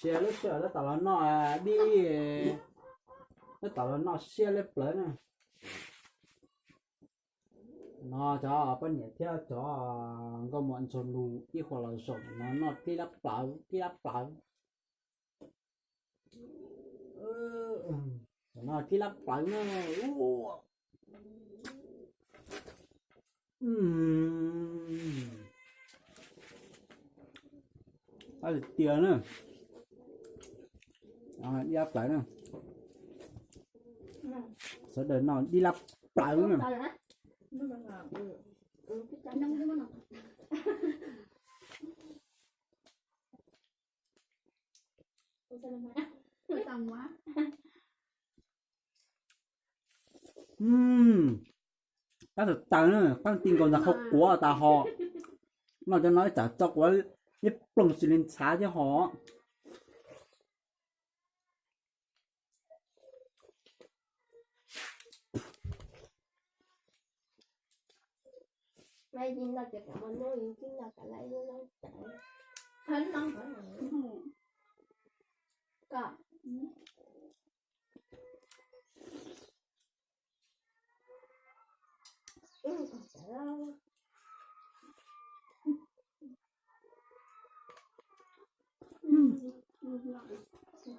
Sia lub sij hawm tab tom los noj dib, tab tom los noj siab leb plawv na. No cov poj niam thiab cov nkauj muam ntxhua lus ib qho los zaum no noj dib lab plawv, dib lab plawv. No dib lab plawv na. Qab tiag tiag na. Dib lab plawv na. Sawv daws noj dib lab plawv na. Qab tawv tawv na, qab ti nkaus ntawm qhov quav tas ho. Noj cov no ib tsam tso quav ib ploog xws li ntxhav thiab ho.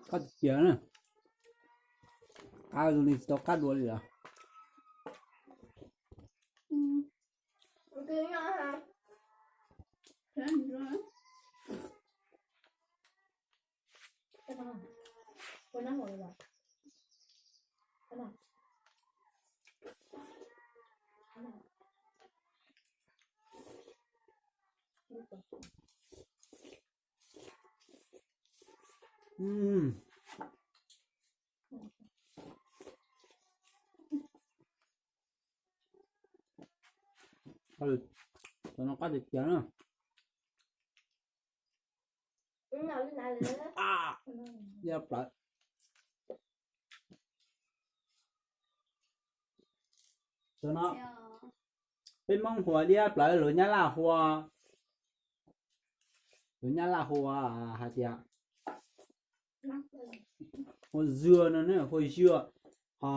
Qab tiag tiag na. Qab zoo li tsis tau qab dua li lawm. Cov no qab tiag tiag na. Dib lab plawv. Cov no peb Hmoob hu ua dib lab plawv, luag Nyab Laj hu ua, luag Nyab Laj hu ua hais tias hu ua zua no na, hu ua zua, ho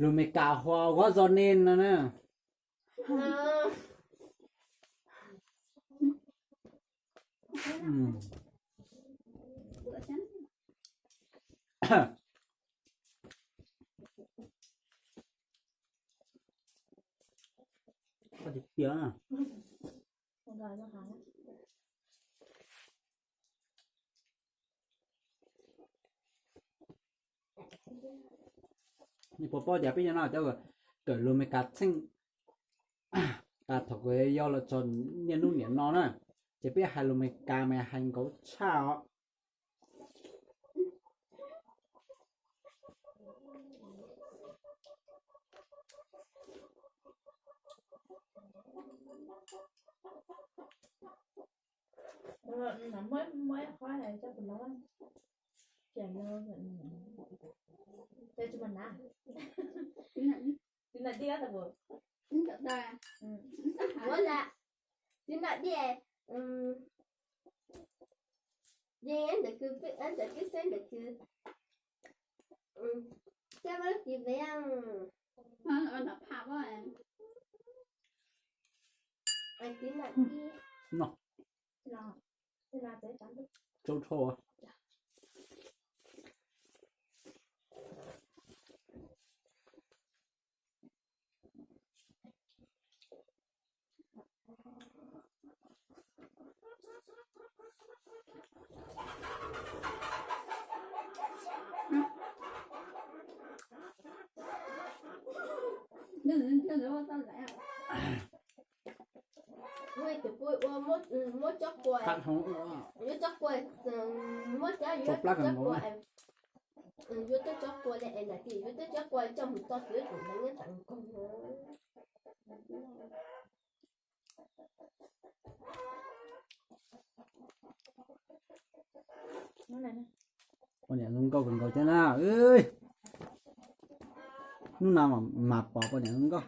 luag Meskas hu ua watermelon no na. Qab tiag tiag na. Nej puas paub tias peb cov no cov kawm luag Meskas txheej, tas thaum kuv yau los txog niaj hnub niam no na, ces peb hais luag Meskas mas hais nkaus tshaj os. Ua la, tiv noj dib, yeej ntawm kws, ntawm kws xeeb ntawm kws, coj lub kis vev, tiv noj dib. Muaj ib tug pub ua muab cov kua, yuav cov kua, muab cov, yuav cov kua, yuav tuaj cov kua li es nram ti, yuav tuaj cov kua coj mus tso xwb tus ntawd nyob tsev nkoog. Poj niam zoo nkauj kawg nkaus thiab na. Hnub no mas pom poj niam zoo nkauj.